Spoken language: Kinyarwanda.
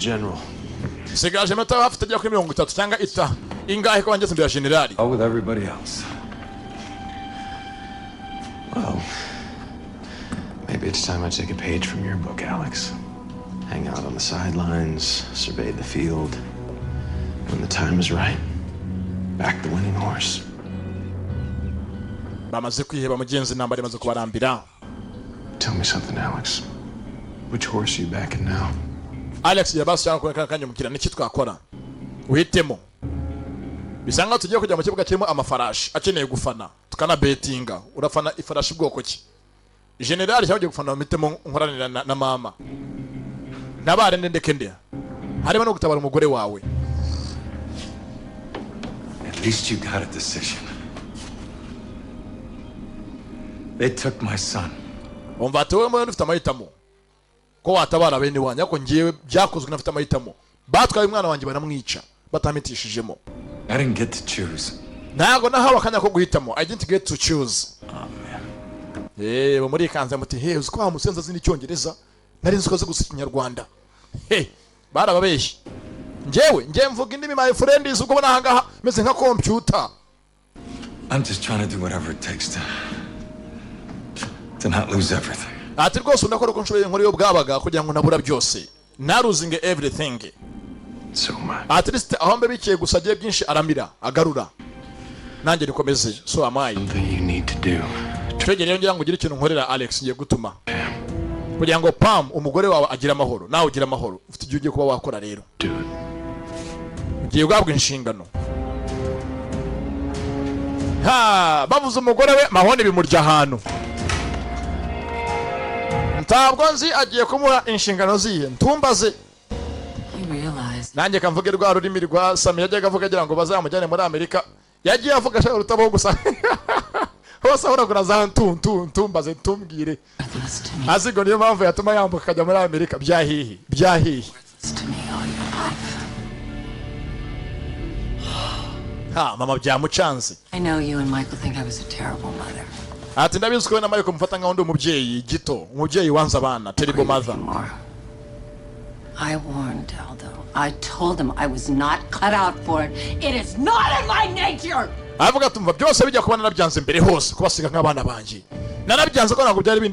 General. Sigaje iminota hafi itagera kuri 30 cyangwa ita ingahe ko ngeze imbere ya generali. All with everybody else. Well, maybe it's time I take a page from your book, Alex. Hang out on the sidelines, survey the field. When the time is right, back the winning horse. Bamaze kwiheba mugenzi, intambara imaze kubarambira. Tell me something, Alex. Which horse are you backing now? Alex yabasi cyangwa kubona kanya mukira niki twakora uhitemo. Bisa nkaho tugiye kujya mu kibuga kirimo amafarashi akeneye gufana, tukanabetinga. Urafana ifarashi bwoko ki, generali, cyangwa ugiye gufana? Mpitemo nkoranira na mama ntabare ndeke nde, harimo no gutabara umugore wawe. At least you got a decision. They took my son. Umva ati wowe mbona ufite amahitamo ko watabara bene wanyu, ariko ngewe byakozwe nafite amahitamo. Batwaye umwana wanjye baramwica batamitishijemo. I didn't get to choose. Ntabwo nahawe akanya ko guhitamo. I didn't get to choose. Eh, murikanze muti he, uzi ko wa musenzi azi n'icyongereza? Nari nzi ko azi gusa ikinyarwanda. He, barababeshye. Njyewe mvuga indimi, my friend, is ubwo ubona ahangaha meze nka computer. I'm just trying to do whatever it takes to not lose everything. Ati rwose ndakora uko nshoboye, nkora iyo bwabaga kugira ngo nabura byose, naruzinge everything. So am I. At least aho mbe bikiye gusa agiye byinshi aramira agarura nanjye nikomeze. So am I. Something you need to do. Icyo gihe rero ngira ngo ugire ikintu nkorera, Alex. Ngiye gutuma kugira ngo Pam, umugore wawe, agire amahoro, nawe ugire amahoro. Ufite igihe ugiye kuba wakora rero. Do it. Ugiye guhabwa inshingano. Ha, bavuze umugore we mahoni bimurya ahantu ntabwo nzi. Agiye kumuha inshingano zihe? Ntumbaze. You realize Nanjye kamvuge rwa rurimi rwa Sami yajyaga avuga agira ngo bazamujyane muri Amerika. Yagiye avuga ashaka rutabaho gusa hose ahoragura za ntu ntu ntumbaze ntumbwire. worthless to me. Azi ngo niyo mpamvu yatuma yambuka akajya muri Amerika. Byahihi byahihi. Worthless to me all your life. Ha, mama byamucanze. I know you and Michael think I was a terrible mother. Ati ndabizi ko we na Michael mufata nkaho ndi umubyeyi gito, umubyeyi wanze abana, terrible mother. More. I warned Aldo. I told him I was not cut out for it. It is not in my nature. Aravuga ati umva, byose bijya kuba narabyanze mbere hose kubasiga nk'abana banjye, narabyanze ko ntabwo byari bindi.